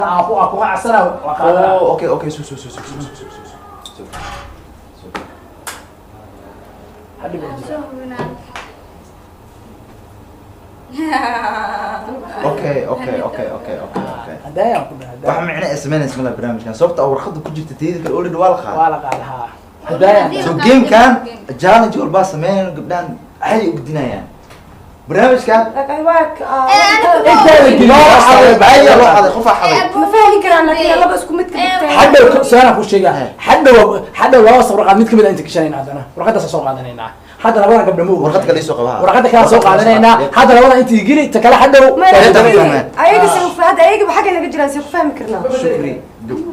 Aan ku qanacsana waa qaadanaa. Oh, okay, okay, su su su su su su su su su. Hadhi baa jira. Soo hubinaa. Okay. Haddaayaan ku dhahay. Wax micno ay samaynaysa malaha barnaamijkan, sababta oo warqadda ku jirta teeda kale already waa la qaaday. Waa la qaada, haa, haddaayaan. So gamekan challenge walbaa sameynayaan, gabdhahan waxay u gudinayaan barnaamijkan. Laakiin waa Intaada gelin. Loo xaday, bacaya loo xaday, qofaa xaday. Ma fahmi karaan, laakiin laba isku mid ka dhigteen. Hadhow su-aalaan ku sheegaa. Hadhow laba warqad mid kamid a inta gashanayna, haddana warqadaas soo qaadanaynaa. Hadda labadan gabdha ma oga. Warqad kale isoo qaba. Warqada kale soo qaadanaynaa. Hadda labadan inta geli, ta kale hadhow. Ayaga se hadda ayaga xagga naga jiraan, see ku fahmi karnaa? Shukri,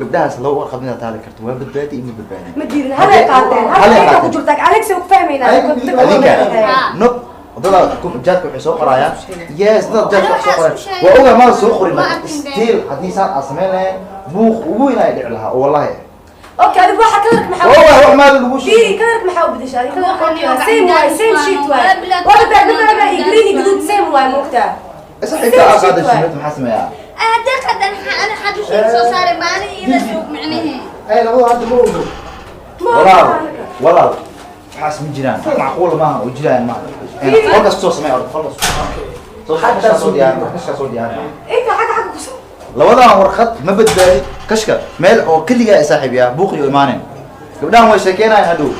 gabdhahaas laba warqad inaad taali karto, waa badbaadi iyo ma badbaadin. Ma diidin, halay qaateen, Halay hal ayaga ku qaateen. jirta, aniga see ku fahmaynaa? Adinka no, dadaa jaadka waxay soo qorayaan, yes, dad jaadka waxay soo qorayaan, waa ogaa, maada soo qorin, laakiin still haddii saan aad samayn lahayn, buuq ugu weyn ay dhici lahaa oo wallahi. Okay, adigu waxa colorka maxaa? Waa ogaa, wax maada lagu fiiri sheegay. Colorka maxaa u bedeshay adiga? Colorka same waay, same sheet waay, waa badbaadi iyo green iyo gaduud same waay, moogtaa? Saxiibka aa qaaday shumeed, maxaa sameeyaa? Haddii qadan ana xad u sheeg soo saaray maalin iyada suuq micnihii. Ay labada hadda ma ogo. Walaal, walaal, waxaas ma jiraan, wax macquula maaha oo jirayaan maaha. Qolkaas kusoo samee orda, qolkaas soo kashkaa soo diyaar, kashkaa soo diyaar. Inta xagga ku soo. Labadan warqad ma badbaadi kashka meel oo keligaa saaxiib yaa buuq iyo imaaneen, gabdhahan way sheekeynayaan hadhow.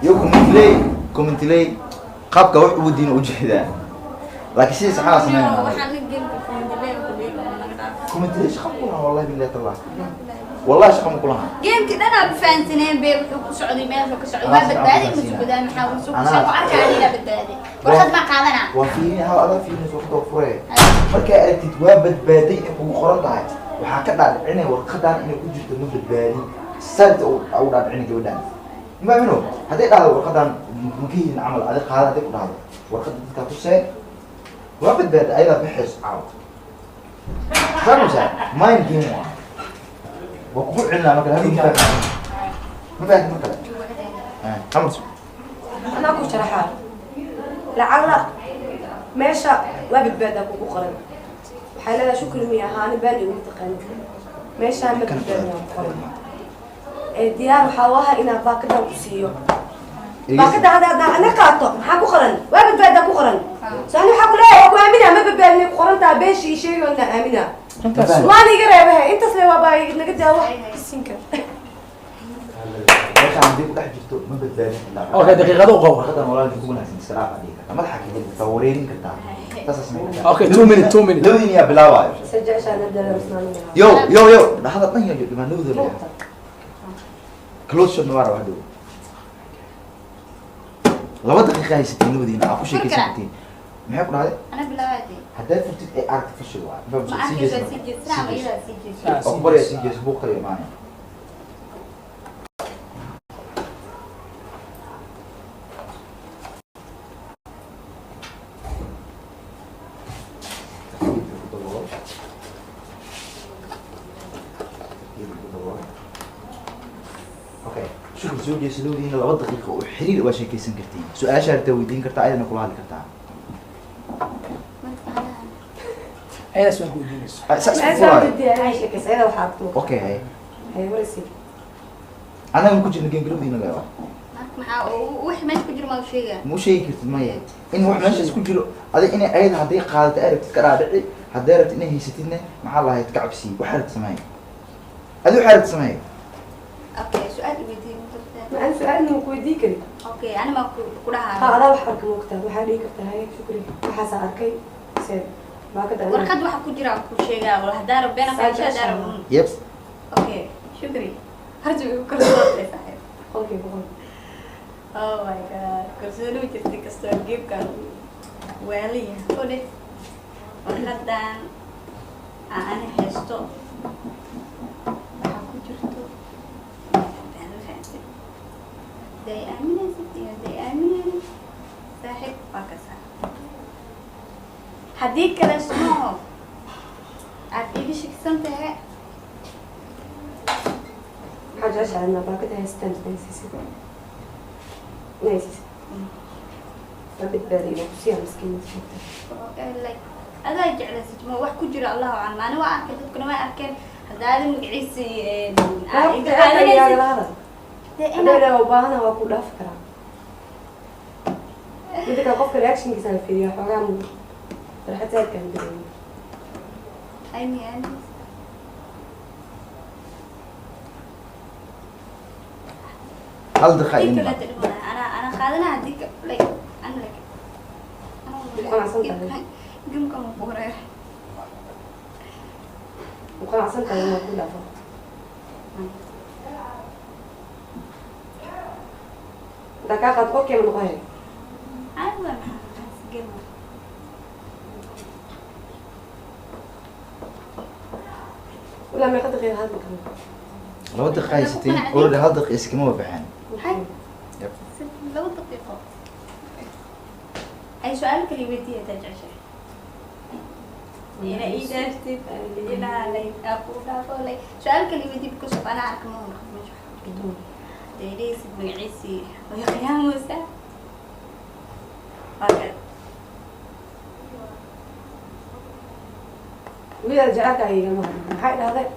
Iyo commentley, commentley qaabka wax ugu diina ujeedaa, laakiin sidii saxaa sameynayna. Waxaan gameka commentley ku dheelo naga dhaaf. Commentley shaqa ma kulaha, wallahi billahi tallah, wallahi shaqa ma kulaha. Gameki dhan aa fahansaneen bee, wuxuu ku socday meesha ka socday, waa badbaaday ma sugudaa, maxaa uu sugu soo arkaa aniga badbaaday, warqad ma qaadanaa. Waa fiirin, hal adaa fiirinaysa, warqadda waa furee. Markaa aragtid waa badbaaday inay kugu qoran tahay, waxaa ka dhaadhicinaya warqadan inay ku jirto ma badbaadin, saanta u dhaadhicinay gabadhan maamino. Hadday dhahdo warqadan ma ka helin camal, adi qaada. Hadday ku dhahdo warqadda dadkaa tusee waa badbaaday, ayadaa baxayso caawa. Fahmaysaa? Mind game waa, waa kugu celinaa marka hadhow. Ma fahmi, ma fahamtid mar kale. Hamar. Anaa ku sharaxaa, lacala meesha waa badbaadaa kugu qoran, waxay leedahay shukri miya ahaani baan igu taqaanid, meeshaan ma badbaadinaa ku qoran ee diyaar waxaa u ahaa inaan baakadan ku siiyo. Baakada hadda hadda ana qaato, maxaa ku qoran? Waa badbaadaa ku qoran. So ani waxaa ku leeyahay waa ku aamina, ma badbaadinay ku qoran taha, beeshii sheegi wadnaa aamina. Intaas. Waan iga reebahe, intaas le waabaa naga daawa sinka. Meeshaan haddii ku dhex jirto ma badbaadin. Okay, daqiiqado u qabo. Warqadan walaalkii ku wanaagsan iska dhaaf dhihi kartaa, madaxa ka geli kartaa, wareerin kartaa, saasaa samayn kartaa. Okay, 2 minute, 2 minute. Labadiin yaa bilaabaayo? Sajeceshaan hadda isnaaniga. Yo yo yo, dhahada dhan yo dhimaan labadooda leeyahay. Close shot na waa rabaa hadhow. 2 daqiiqa haysatiin labadiina aa ku sheekaysan kartiin. Maxay ku dhahday? Ana bilaabaadii. Haddaad furtid ee aragti fashil waa. Ma sii arkaysa. jees. Sii jeesana ama iyadaa sii jeesana? Oo ku baraya sii jees, buuq kale imaanaya. Tartiib ku daboolo. Tartiib ku daboolo. Okay, shukr, soo jeeso labadiina. 2 daqiiqo oo xiriir waa sheekaysan kartiin, su-aasha hartaa weydiin kartaa, ayadana kula hadli kartaa. Ayada su'aal ku weydiinayso. Ah, saas ku furaayo. Sheekaysa waxaa agto. Okay, hay. Hay waraysi. Anaga ku jirna game labadiina leewa. Marka maxaa wixii meesha ku jira ma u sheegaa? Ma u sheegi kartid maya, in wax meeshaas ku jiro adi inay ayada hadday qaadato ay rabtid ka dhaadhici, hadday rabtid inay haysatidna maxaa lahayd ka cabsiyi, waxaa rabtid sameey adi, waxaa rabtid sameey. Okay, su-aal i weydiin. Ma aan su-aal ma ku weydiin karin? Okay, ana ma ku Ha. dhahaa. Adaa wax arka moogtaa, waxaa dhihi kartaa hay shukri, waxaasaa arkay see baakada. Warqad waxa ku jira ku sheegaa wala hadaa rabbeena qaasha hadaa rabun. Yep. Okay, shukri, horta igu kalsoontahay saaxiib. 100%. Oh my God, kalsooni ma jirta kastoo geebkan waaliya o dheh. Warqadan aan ani haysto waxaa ku jirto baan ma fahamtay, hadday aaminaysid iyo hadday aaminaynin saaxiib waa kasaa, haddii kale smaho aad iga shakisan tahay. Maxaa jeceshahay inaa baakada haystaan inay siisid? Waa badbaadiyo, waa kusiiyaa miskiin. Like Adaa jeclaysid ma wax ku jira, Allahu aclam. Ani waa arkay, dadkuna way arkeen. Hadda aadi magaciisi Aa, iga qaadanaysid dee Hadday inaa dhaha u baahana waa ku dhaafi karaa. Mida kale, qofka reactionkiisa la fiiriya, xoogaa farxad zaadkaan dareemay. Ay miyaanaysa. Hal daqiiqa Hadii idin kale baa. Dhibana ana qaadanaa hadii ka like ana like Ku qanacsan tahay? Gamka ma ku wareer. U qanacsan tahay inaa ku dhaafo? Haddaa kaa qaad, okay ma noqonaya? Caadi waa, maxaa gama. Ilaa meeqa daqiiqa hadli karna? 2 daqiiqa haysatiin already, hal daqiiqa iskama wabaxeen. Maxay? Yep. 2 daqiiqo ay su-aal kale weydiiya hadaa jeceshahay ina ii dhaaftid, inaa like aa ku dhaafo, like su-aal kale weydii, because of anaa arka ma noqon meesha wax ku jiro. Hadday dhehaysid magaciisii way qiyaamaysaa, waa kan. Wiil jecelka igama hadlin. Maxay dhahday?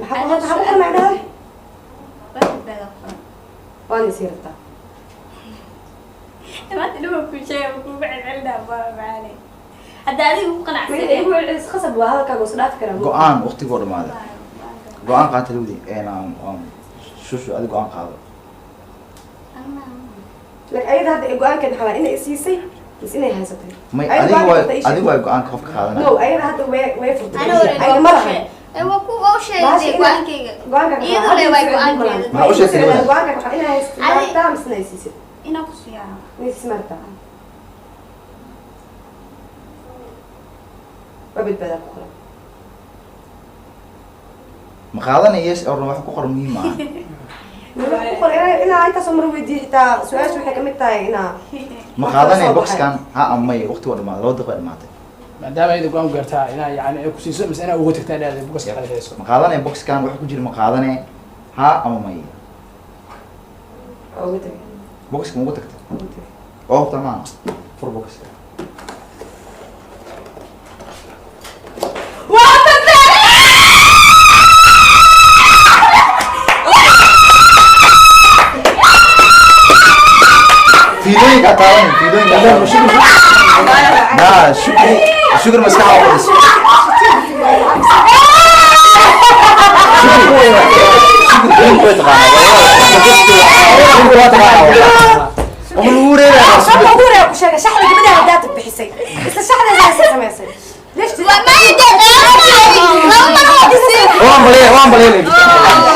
Maxaa ku qornay dhahday? Waa badbaada qoran. Waana isii rabtaa. Maanta dhuma ku sheega kuugu celcelinaa, baa macaane hadda adiga ku Ma qanacsanay. igu celcelis khasab waa, hadalkaaga is dhaafi karaa. Go-aan, waqtigoo dhamaaday, go-aan qaata lawdi. Shushu, adi go-aan qaado. Laakiin ayada hadda go-aankeed maxaa waay? Inay isiisay mise inay haysatay? May. Ayada Adiga go-aanka waay hadda ii sheeg. Adiga waay go-aanka qofka qaadanaya. No, ayada hadda way furtay. Ana already Ayada waa ma ku lahan. sheeg waa ku waa u sheegay Bahasha go-aankayga. Go-aanka Iyadoo le waay go-aankeeda. Maxaa u sheegtay gabadha? Go-aanka waxaa inay haysatay maartaa mise inay siisay? Inaa ku siyaa. Inay siisay maartaa. Waa badbaadaa ku qoran. Ma qaadanaya yes or no? Wax ku qoran muhiim maaha. Wax ku qoran inaa intaasoo mar weydiiyo, xitaa su-aasha waxay kamid tahay inaa Ma wax qaadanaya kala soo. Boxkan ha ama may? Waqtigoo dhamaaday, 2 daqiiqa dhamaatay. Maadaama ayada go-aan gaartaa inaa yani ay ku siiso mise inaa uga tagtaa dhahday boxka qaadayso. Ma qaadanaya boxkan wax ku jira? Ma qaadanaya ha ama may? Waa uga tagay. Boxka ma ugu tagtay? Uga tagay. Oo hubta maaha, fur boxka. Waa badbaada. Fiilooyinka taaban, fiilooyinka taaban. Na shukri, shukri, maskaxa u fadhiso. Shukri, shukri, fiilooyinka way taqaanaa. Shukri waa taqaanaa, wallahi uma lagu wareegaya. Sababta ugu horeeya ku sheegay shaxda gabadha haddaad bixisay, isla shaxdaas samaysay. Leesh? Waa maayda laba mar oo kusiiyo. Waan baleey, waan baleey.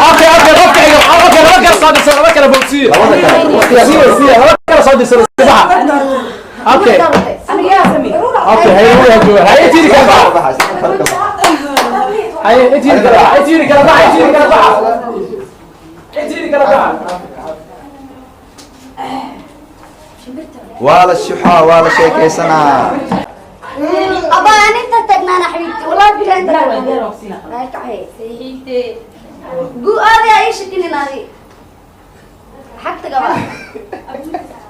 Okay, qofka xiga. Okay, laba kala soo dirsan, laba kala bogsiyo. Labada kale waqtigaas. Siya, siya, laba kala soo dirsan baxa. Okay. Okay, haye wada jooga, haye tiiri kala baxa, haye tiiri kala baxa, tiiri kala baxa, tiiri kala baxa, tiiri kala baxa. Waa la shuxaa, waa la sheekaysanaa. Abaa aan inta tagnaana xabiibti, wallahi billahi inta tagnaa gu aadi ay shakinin adi xagta gaba.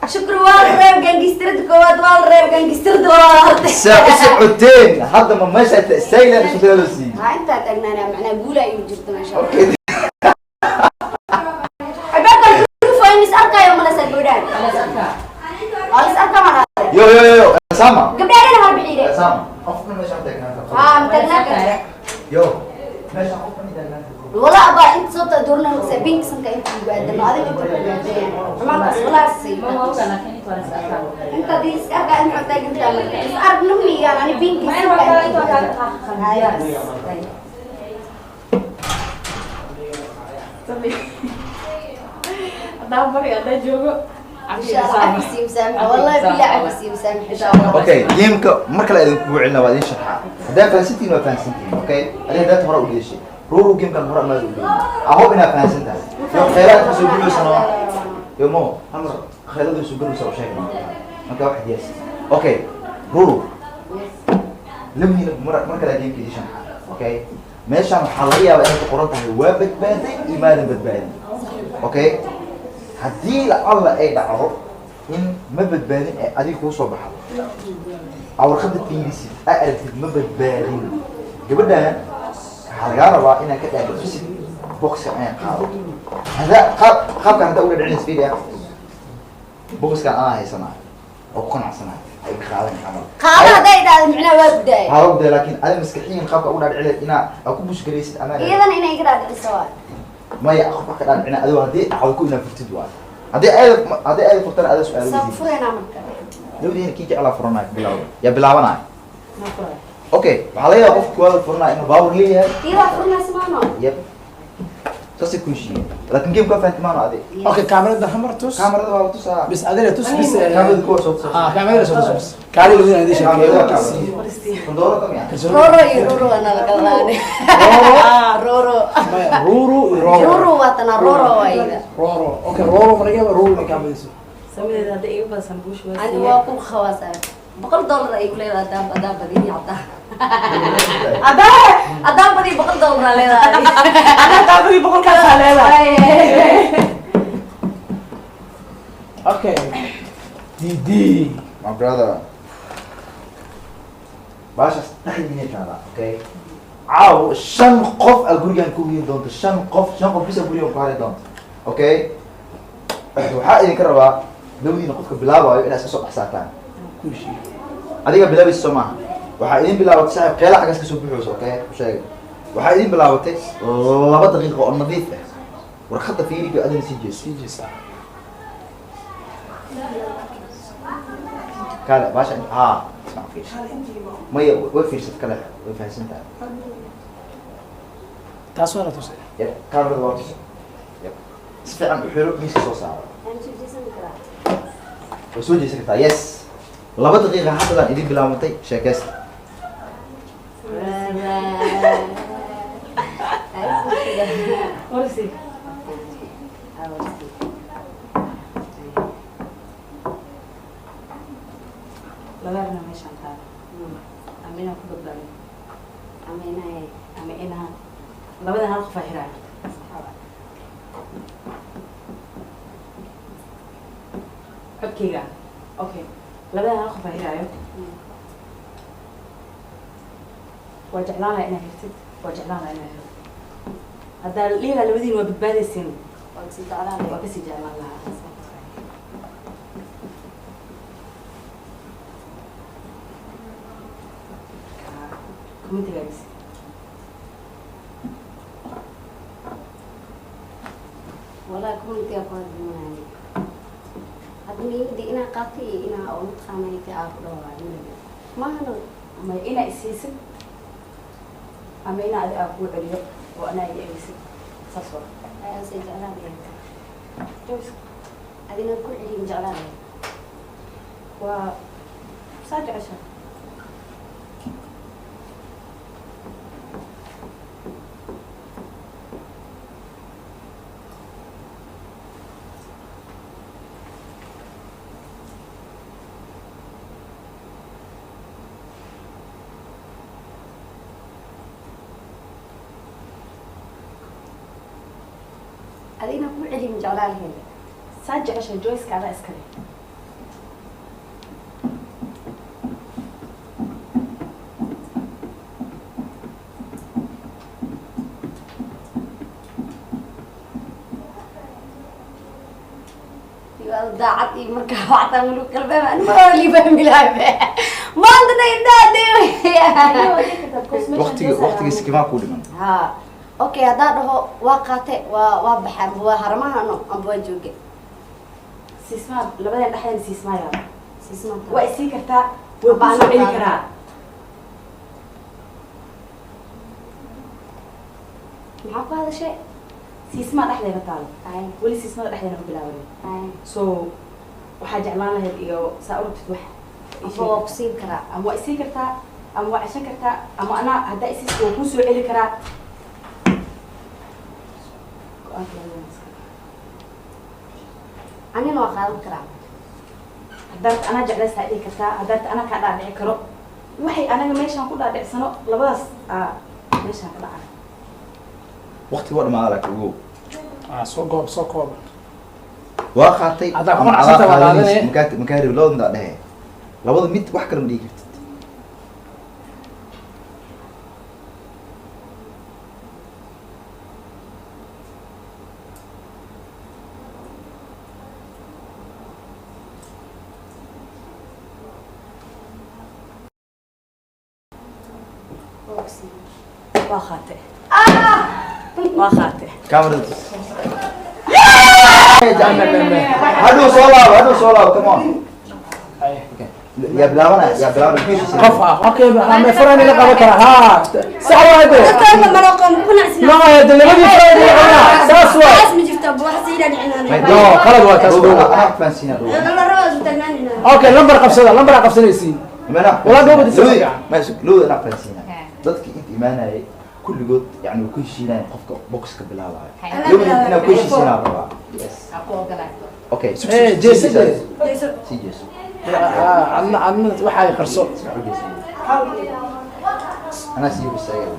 Shukri waa la reeb gangistirada koowaad, waa la reeb gangistirada labaad. Saa u socoteen hadda, ma meesha istaagleen isku dayadoo siiyey? Ha, intaa taagnaana macnaa guula ayuu jirta maasha Allah. Okay. Albaabka lagu is arkaayo malasa gabdhahan waa lis arkaa ma dhahday. Yo yo yo, sama. Gabdhahan ina harbixiide. Sama, qofna meeshaan taagnaan. Haa, ma taagnaan karta. Yo, meeshaan qofna taagnaan. Wala abaa inta sababta doorna maqsa pink sanka inta ugu aadano adiga inta ugu aadano xumaantaas walaa sii inta dii is arkaa in xogtaa gintaa marka is aragna miyaan ani pink sanka inta ugu aadano. Haddaan bari haddaan joogo. Insha Allah cafis iyo musaamaxa, wallahi billah cafis iyo musaamaxa insha Allah. Okay, gameka mar kale idinkugu celina, waa idin sharxaa. Haddaa fahansantihiin waa fahansantihiin. Okay, adiga haddaad hore u dheeshay ruuru gamekan hore amaad u dheelin. I hope inaad fahansan tahay. Yo, khayraadka soo gudbaysa noo. Yo mo hal mar khayradu soo gudbaysa u sheeg marka wax yes. Okay, ruuru lamhiina mar kale gameka idin sharxaa. Okay, meeshaan waxaa laga yaabaa inay ku qoran tahay waa badbaaday iyo maadan badbaadin. Okay, haddii lacalla ay dhacdo in ma badbaadin ee adiga kuu soo baxdo. Aa warqadda fiirisid, aa aragtid ma badbaadin. Gabadhan waxaa lagaa rabaa inaad ka dhaadhicisid boxka inay qaado. Haddaa qaab qaabkan haddaa uga dhicinaysa, fiiriya, boxkan anaa haysanayo oo ku qanacsanayo, ha iga qaadan camal. Qaado hadday idhaahdo, micnaha waa gudaaya. Haa, ogdahay, laakiin adi maskaxiyan qaabka ugu dhaadhicin inaa aa ku bushgaraysid ama Iyadana inay iga dhaadhiciso waay. Maya, qof wax ka dhaadhicina adigo haddii dhacdo ku inaa furtid waay. Haddii ayada furtana ada su-aal Soo weydiin. fureynaa marka. Labadiina kii jeclaa furanayo, bilawda yaa bilaabanaya. Okay, waxaa laga yaabaa qofka kuwaada furanaya inuu baawar leeyahay. Iyadaa furinaysa maano. Yep, saasay ku heshiiyeen, laakiin game kaa fahanti maano adi. Okay, kaamirada hamar tus. Kaamarada waa la tusaa. Bis adina tus bis. Kaamarada kuwa soo tusaa. Ah, kaamirada soo tus bis. Kaali labadiina idin sheekeeyo. Kondooro kam yaa? Roro iyo Roro waa nala kalalaane. Roro. Maya, Ruru iyo Roro. Roro waa tanaa, Roro waa iyada. Roro. Okay, Roro ma laga yaabaa Ruru inay kaa badiso. Samadeeda hadda iga badan buush waa. Ani waa ku khawaasa. $100 ay ku leedahay haddaan badiyo, haddaan Adaa haddaan badiyo $100 aa leedahay. Adaa taabadii boqolkaasaa leedahay. Okay, DD. My brother, baashaas dhexdiina taalaa. Okay, caaw shan qof aa gurigan ku hoyin doonto, shan qof, shan qof bisa gurigan ku hari doonto. Okay, waxaa idinka rabaa labadiina qofka bilaabayo inaad iska soo dhex saartaan. Ku heshiiyo. Adiga bilaabaysa soo maaha? Waxaa idin bilaabatay, saaxib, qeela xaggaas kasoo buxayso. Okay, ku sheegay, waxaa idin bilaabatay 2 daqiiqo oo nadiif ah. Warqadda fiiriga adina sii jeeso. Sii jeesaa. Kaale baasha, haa, ismac, fiirsa. Maya, way fiirsat kale, way fahansan tahay. Taas waa la tusay. Yep, kaamirada waa tusa. Yep, si fiican u xiro, miiska soo saaro. Aan soo jeesan karaa. Way soo jeesan kartaa, yes. 2 daqiiqa haddadaan idin bilaabantay sheekeysta. Warsi. Laba arrin meeshaan taala: ama inaan ku badbaado Ama inay ama inaan labadan hal qof aa xiraayo. Codkayga, okay, labadan hal qof aa xiraayo. Waa jeclaan lahaa inaad hirtid, waa jeclaan lahaa inaad hirto. Haddaa liigaa labadiin waa badbaadaysiin. Waa kasii jeclaan. Waa kasii jeclaan lahaa. Commentigaagis. Wallahi commentiga ku hadlimanaya hadda muhiimadda inaa qaatay iyo inaa oo mataqaana inta aa ku dhawaayo maahano. Ma inaa isiisid ama inaa adi aa kuu celiyo oo anaa iga celisid, saas waa. Ayaan sii jeclaanaya. Joyce. Adina ku celin jeclaanaya. Waa saa jecesha. Adina ku celin jeclaan lahayd. Saa jecesha, Joyceka adaa iskale. Daacad iyo markaa waxtaa mulug kalbeema ani ma li fahmi lahay maantana indhaade. Waqtiga, waqtiga sikimaa kuu dhiman. Ha, okay, haddaa dhaho waa qaate, waa baxa amba waa haramahano amba waa jooge. Siismaa labadan dhexdeena, siismaa yaaba. Siismaanta. Waa isii kartaa, way kuu soo celi karaa. Maxaa ku hadashay? Siismaa dhexdeena taalo. Ay. Weli siismada dhexdeena ma bilaabanin. Ay. So waxaa jeclaan lahayd iyo saa u rabtid wax ii Amba sheeg. Waa ku siin karaa. Ama waa isii kartaa ama waa ceshan kartaa ama anaa haddaa isiis waa kuu soo celi karaa. Go-aanka labadana iska. Anina waa qaadan karaa. Haddaad anaa jeclaysaa dhihi kartaa, haddaad anaa kaa dhaadhici karo, waxay anaga meeshaan ku dhaadhicsano labadaas aa meeshaan ka dhaca. Waqtiga waa dhamaada, laakiin ogow. Ah, soo goob, soo koob. Waa qaatay Haddaa ku ama qanacsantahay adaa waa qaadanaysa. qaadanaya. Makaa rebi labada mid aa dhehe, labada mid wax kale ma dhigi kartid. Waa qaatay. Waa qaatay. Kamerada tus. Hadhow soo laabo, hadhow soo laabo, come on. Okay. Yaa bilaabanaya, yaa bilaabanaya. Qof ah okay ma furaan ila qaban karaa ha sax waa de Dadka ma noqon ku nacsin. No de labadii furaan ila qabanaa saas waa Taas ma jirto wax siida dhicinaan. No qalad waa taas. Dhow, anaa fahansiinaa dhow. La rabaa isu taagnaanina. Okay lambar qabsada lambar qabsanaysiin. Mana Walaa dhow badi Lowdi- soo ma sug lowda anaa fahansiinaa. Dadkii inta imaanayay kulligood yani way ku heshiinayaan qofka boxka bilaabayo. Lowdi inaa ku heshiisiinaa rabaa. Yes. Okay, sug, sug, Eh, sug, jeeso sii dee. jeeso. Sii jeeso. Adna adna waxay qarso. Sii jeeso. Anaa sii istaagay.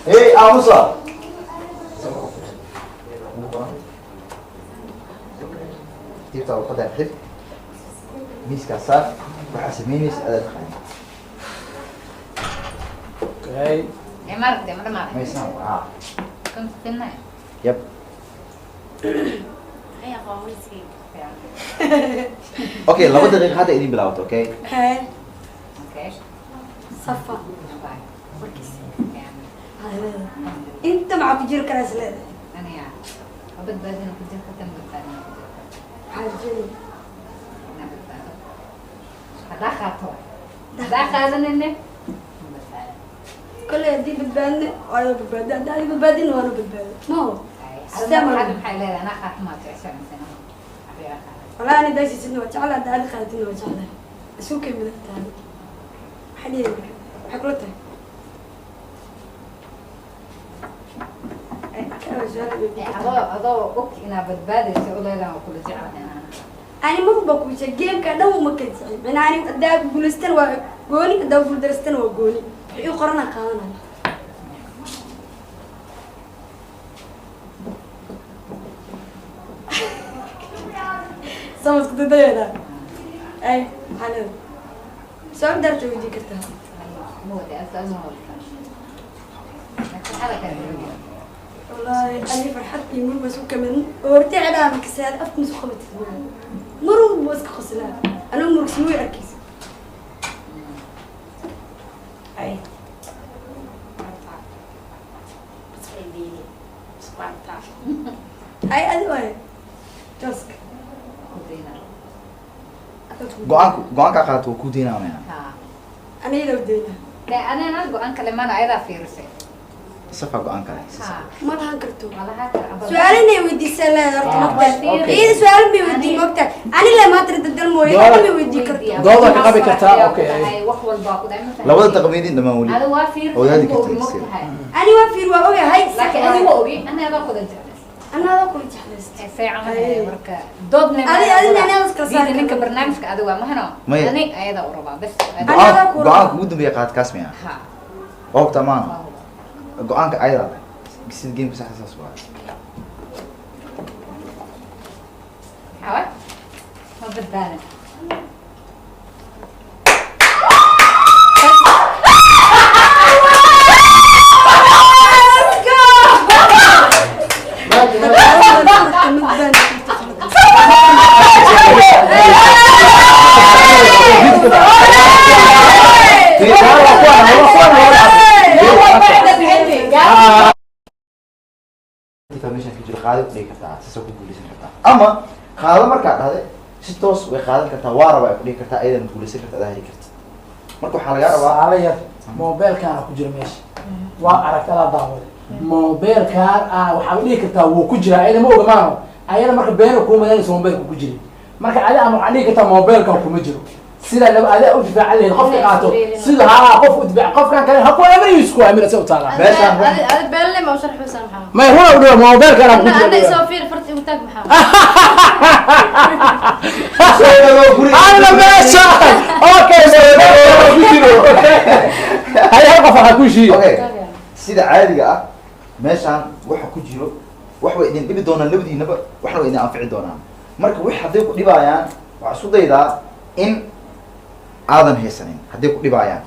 Hey, aamusa. Tiibta warqadda xir. Miiskaa saar. Waxaa samaynaysa adaa taqaanid. Okay. Maysaan waa. Yep. Okay, 2 daqiiqo hadda idin bilaabato, okay? Hey, safa. Inta maxaa ku jiri karaa is leedahay? Maxaa jiri? Kolley haddii badbaadne waa la badbaado, haddii adiga badbaadin waa la badbaado. Ma ho? Walaa ani daashiisidna waa jeclahay, haddii adiga qaadatinna waa jeclahay. Isku kay midan tahay. Maxaa dhihi marka? Maxay kula tahay? Ay, ka su'aal ay weydiin kartaa. Ani mar walba ku sheeg geemka dhan uma keensan. Macnaa ani haddaa guulaystan waa gooni, haddaa guuldareystan waa gooni. Wixii ii qorana qaadanaya. Sama isku daydayaa. Ay, maxaa leedahay? Su'aal darta weydiin kartaa. Wallaahi ani farxad iyo murug baa isku kamin. Horta cidhaa markasaad afka ma isku qabatid maaha. Mar walba waa iska qoslaa. Anuu murugsan way arkaysa. Ay. Ay, adi waaye. Jooska. Go'aanku go'aanka qaadato waa kuu deynaa maya. Aniga u deynaa. Safa go'aan kale. Si sax. Ma lahan karto. Su'aal inay weydiisaa leedahay horta mogtahay. Iyada su'aal bay weydiin mogtahay. Ani le maanta dadal mooye Dooda- ma weydiin karto. Dooda ka qabi kartaa okay. Labada taqmiidin dhammaan weli. Wadaadi kartaa iska. Ani waa fiir waa ogahay. Anaa kula jeclaystay. Ninka barnaamijka adiga waa mahano Maya. ani ayadaa u rabaa bas. Anaa ku rabaa. Go'aanka ugu dambeeya qaad kaas miya. Waa hubtaa maana. Go'aanka ayadaa leh. Sida gameka saxda saas waa. Maxaa ma badbaadin? Inta meeshan ka jiro qaado ku dhigi kartaa, saasoo ku guuleysan kartaa. Ama qaado markaa dhahde si toos way qaadan kartaa, waa rabaa ay ku dhigi kartaa, ayadana guuleysan kartaa, adaa heli kartid. Marka waxaa lagaa rabaa Saala yar moobeelkaana ku jira meesha waa aragta adaa daawaday moobeelkaan ah waxaa dhihi kartaa wuu ku jiraa ayada ma oga maano ayada marka beena kuu malaynayso moobeelka ku jiri marka adi ama waxaa dhihi kartaa moobeelkan kuma jiro sida laba adaa u difaacan lahayd qofka qaato sida haa qof u difaac qofkan kale ha ku aaminayo isku aamina se u taalaa meeshaan Adi beenle ma u sharxaysaa maxaa? may runa u dhawa moobeelkaan ku Ana jira isoo fiir farti ugu taag maxaa? Ana meesha okay moobeelkaan ku jiro hay hal qof waxaa ku heshiiye okay sida caadiga ah meeshaan waxa ku jiro wax way idin dhibi doonaan labadiinaba, waxna way idin anfici doonaan. Marka wix hadday ku dhibaayaan waxaa isku daydaa in aadan haysanin. Hadday ku dhibaayaan,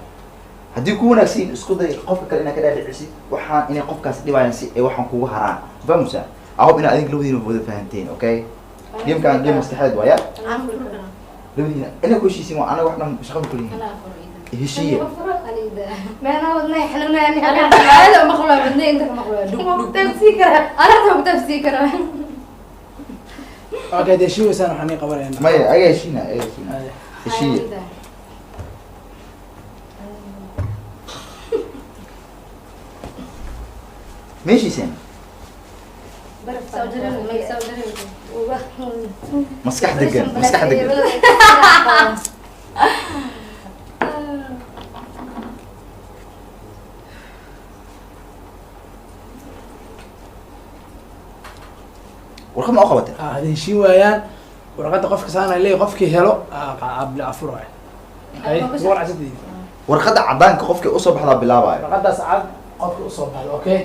haddii ku wanaagsan yihiin, isku day qofka kale inaad ka dhaadhicisid waxaan inay qofkaas dhibaayaan si ay waxaan kugu haraan. Fahamsa? I hope inaad adinka labadiina wada fahanteen. Okay, gamekan game maskaxeed waaya. Labadiina inaa ku heshiisiin waa anaga wax dhan shaqada kulihiin. Heshiiya. Meena wadnay xanuunayaan. Aada maqlaa wadnay inta ka maqlaa dhug dhug. Taabsii karaa. Anagta ma kutaabsii karaa. Okay, dee heshiiweysaan waxaan ii qabanaynaa. Maya, ayaga heshiina, ayaga heshiina. Heshiiya. Ma heshiiseen? Maskax degan, maskax degan. Warqad ma u qabatay? Ah, hadday heshiin waayaan warqadda qofka saana leeyahay, qofkii helo afuraayo. Hay, war casadii. Warqadda caddaanka qofkii usoo baxdaa bilaabayo. Warqaddaas cad qofka usoo baxda, okay.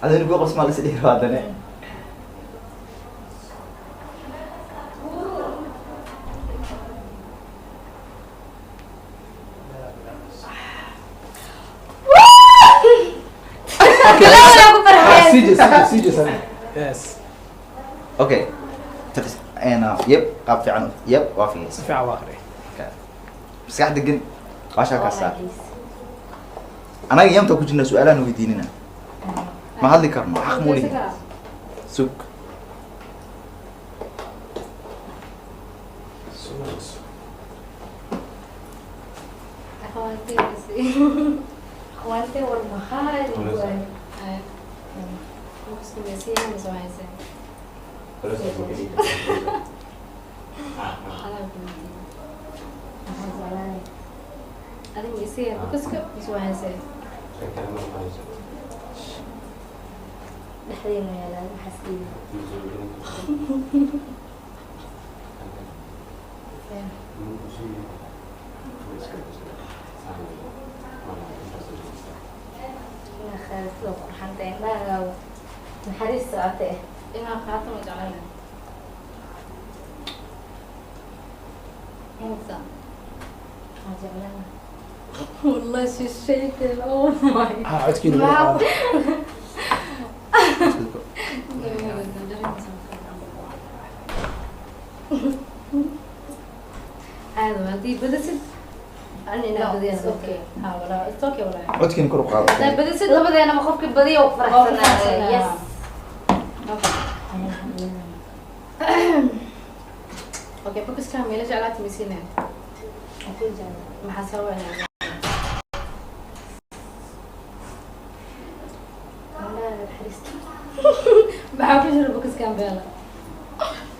Adina ku qabs, maa la is dhihi rabaa haddana. Okay. Ah, CJ, CJ, CJ, sorry. Yes. Okay. Yep, qaab fiican, yep, waa Si fiirsan. fiican waa akhri. Okay. Maskax degan, baashaa kaa saar. Anaga yamta ku jirna, su-aalahan weydiinina ma hadli karno, xaq muu lihi. Sug. Akhwaantay war maxaa? Dhexdeena yaalaan maxaas dhiibi. Inaa khaalatida qurxanta indhahaaga naxariis socota eh. Inaa qaato ma jeclana. Muusa. Waa jeclana. Wallahi she's shaking. Oh my. Ah, codkiina wuu qaado. Aada haddii badisid ani inaa No, badiyaa. it's okay. Ha walaa, it's okay walaa. Codkiina kor u qaado. Haddaa badisid Labadeenaba qofkii badiya u faraxsanaa. Yes. Okay, bokiska meela jeclaata misiinaya. Maxaa sababa inaa Indhahaaga naxariista. Maxaa ku jira bokiskan, Beela?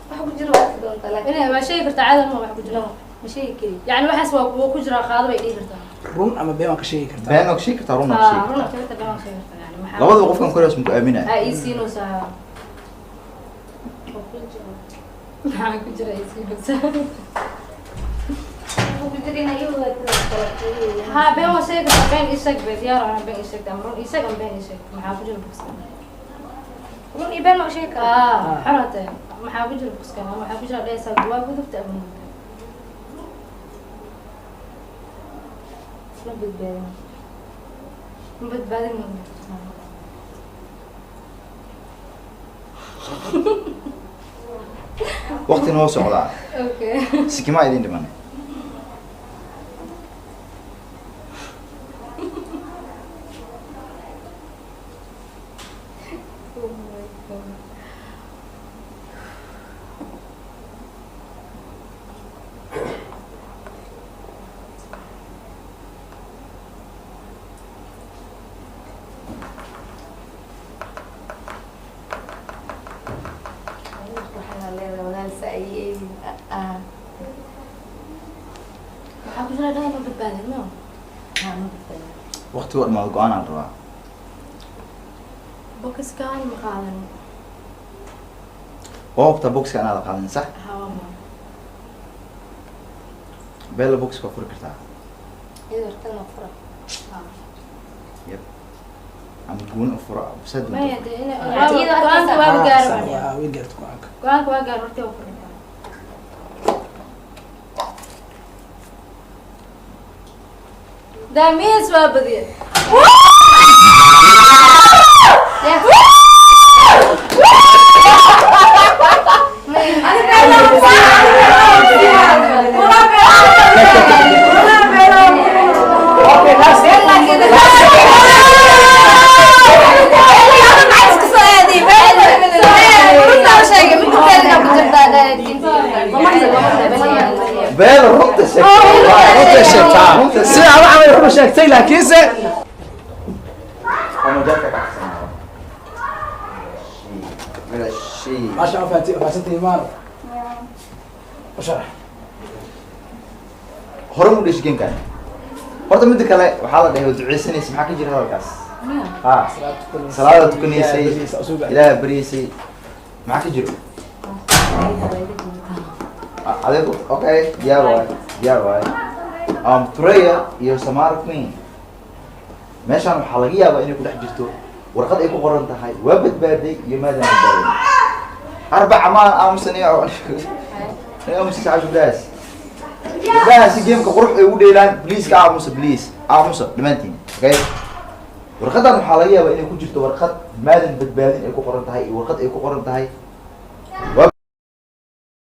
Waxa ku jira waa arki doontaa, laakiin Inay waa sheegi kartaa caada ma wax ku jira. Ma sheegi kari. Yani waxaas waa wuu ku jiraa, qaado bay dhihi kartaa. Run ama been waan ka sheegi kartaa. Been waa ka sheegi kartaa, run waa ka sheegi Run kartaa. waa sheegi kartaa, been waa sheegi kartaa, yani maxaa Labadaba qofkan koreas muku aaminaya. Aa ii siinaysaa. Maxaa ku jira ii siinaysaa? Waxa ku jira inaa ii wadaagto. Ha, been waa sheegi kartaa, been ii sheeg be diyaar ana, been ii sheeg ama run ii sheeg ama been ii sheeg. Maxaa ku jira bokiska? Run iyo been ma u sheegi karaa? Ah, xorate. Maxaa ku jira bokiskan? Waxaa ku jira dhehaysaa waa gudubta ama gudubta. Ma badbaadin. Ma badbaadin ma. Waqtina woo socdaa. Okay. Sikimaa idin dhimanay. Oh my God. Waxaa leedahay walaal sa ay eegin. Ah. Maxaa ku jira dhahay ma badbaadin no. Ha, ma badbaadin. Waqtigu dhamaado, go-aan aan rabaa. Bokiskan ma qaadan. Waa hubtaa boxka inaad qaadan, sax? Ha, waa ma. Beella, boxka waa furi kartaa. Iyadoo hortana fura. Yep, ama gooni u furo saa doonto. Maya dee ina Ah, iyadoo go-aanka arkaysa. waa Ah, gaaro. sax waa, way gaarta go-aanka. Go-aanka waa gaaro, hortii waa furin kartaa. That means waa badiye. Yes. Beel runta sheegtay. Runta sheegtaa sidaa waxaa way run sheegtay, laakiinse Ama jadka kacsanaa. Mela shay. Maasha faati faasantay maano u sharax. Hore mu dhesh game-kan. Horta midda kale waxaa la dhahay waa duceysanaysa, maxaa ka jira hadalkaas? Ha, salaada tukanaysay, Ilaaha baryaysay, maxaa ka jiro? Adigu okay, diyaar waay, diyaar waay. Tureya iyo Samara Queen, meeshaan waxaa laga yaabaa inay ku dhex jirto warqad ay ku qoran tahay waa badbaaday iyo maadaan badbaadin. Arbaca maan aamusaniya aamusa sacab gabdhahaas, gabdhahaasi gameka qurux ay ugu dheelaan. Please ka aamusa, please aamusa dhammaantiin. Okay, warqadan waxaa laga yaabaa inay ku jirto warqad maadan badbaadin ay ku qoran tahay iyo warqad ay ku qoran tahay waa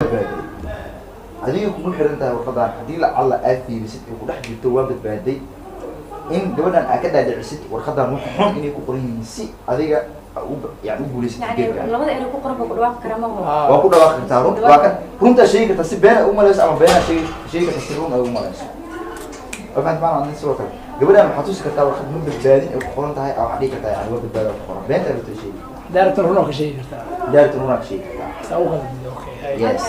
badbaaday. Adiga kugu xiran tahay warqadan. Haddii lacalla aad fiirisid ay ku dhex jirto waa badbaaday, in gabadhan aad ka dhaadhicisid warqadan wax xun inay ku qoran yihiin si adiga aa u yani u guulaysatid Yani gameka. Labada erey ku qoran baa ku dhawaaqi karaa ma ho? Waa ku dhawaaqi kartaa. Run waa kan, runtaa sheegi kartaa si been ay u malayso, ama beenaa sheegi kartaa si run ay u malayso. Waa fahanti maana? Adna sidoo kale gabadhan waxaad tusi kartaa warqad ma badbaadin ay ku qoran tahay, waxaad dhihi kartaa yani waa badbaada ku qoran, beenta rabta sheegi. Daartan run oo ka sheegi kartaa. Daarta runaa ka sheegi kartaa. Saa u qaldid. Okay, hay. Yes.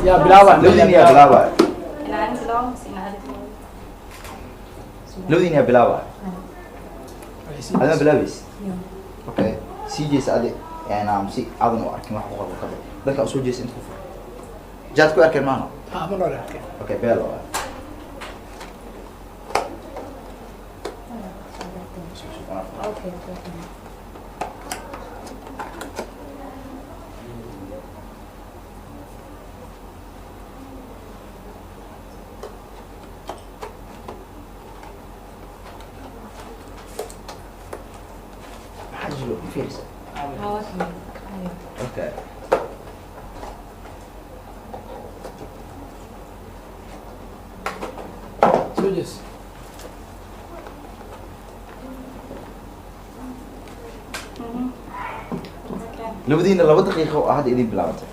Yaa bilaaba? Labadiin yaa bilaaba? Inaan bilaabo mise inaan adiga bilaabo? Labadiin yaa bilaaba? Adima bilaabaysa? Okay, sii jeesa adi yani si aadan u arkin wax ku qoran warqada. Dadka usoo jeesa, inta ku fur jaad ku arkeen maano. Ah, ma noole arkeen. Okay, beel waa. Okay. Maxaa jiro? Ma fiirisa? Okay. Soo jees. Okay. Labadiina 2 daqiiqo oo hadda idin bilaabatay.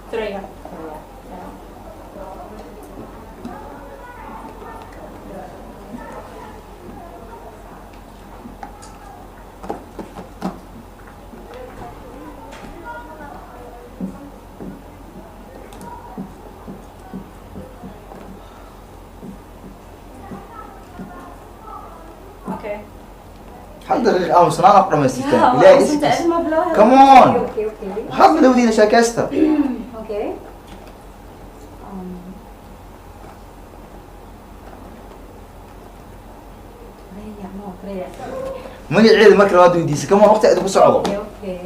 Turaya. Okay. 1 daqiiqa aamusnaana ku dhamaystirteen, Ilaahay iskiis. Come on. Okay. Waxaad bilowdiina sheekaysta. Okay. Magaceeda marka labaad weydiisa. Come on, waqti idinku socdo. Okay.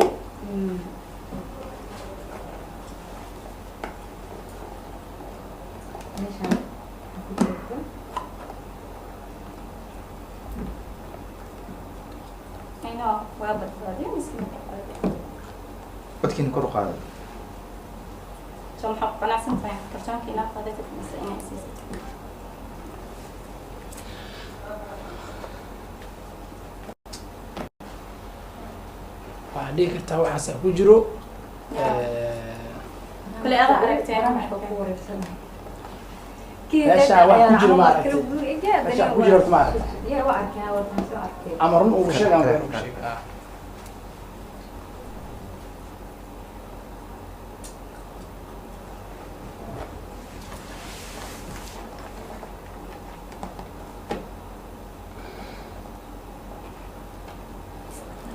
Meeshaan waxaa ku jirto I know. Waa badbaadiyo mise ma badbaadiyo? Codkiina kor u qaaday. So maxaa ku qanacsan tahay, kartoonka inaad qaadatid mise inaad siisid? Waxaad dhihi kartaa waxaasa ku jiro. Kule adaa aragteen. Waxba ku wareersanahay. Meesha wax ku jiro ma aragtay? Meesha wax ku jiro horta ma aragtay? Ya, waa arkay, waa soo arkay. Ama run ugu sheeg ama been ugu sheeg. Ah.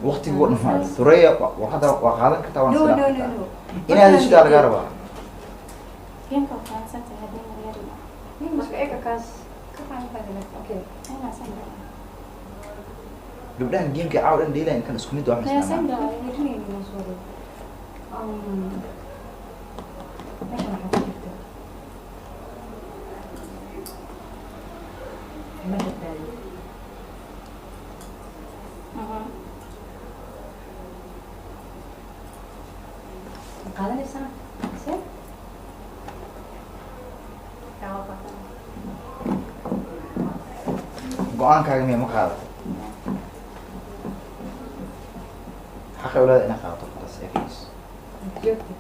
Waqtigu waa dhamaaday. Sureya, warqadda waa qaadan kartaa, waan No, sidaa no, no, kartaa. no. Inaad heshidaa lagaa rabaa. Gameka waa qanacsan tahay haddii maryari. Masku eka kaas. Ka fahmi. Okay. Gabdhahan gameka caawa dhan dheelayan kan isku mid waa Maya misnaa. senda. Fiirinayno soo. Meeshan waxaa ku jirta ma badbaadiyo. Ma qaadanaysaa se? Yaa, waa qaadan. Go-aankaaga miya ma qaadatay? Xaqa awlaada inaa qaadato taas ee fiiriso. Joogta.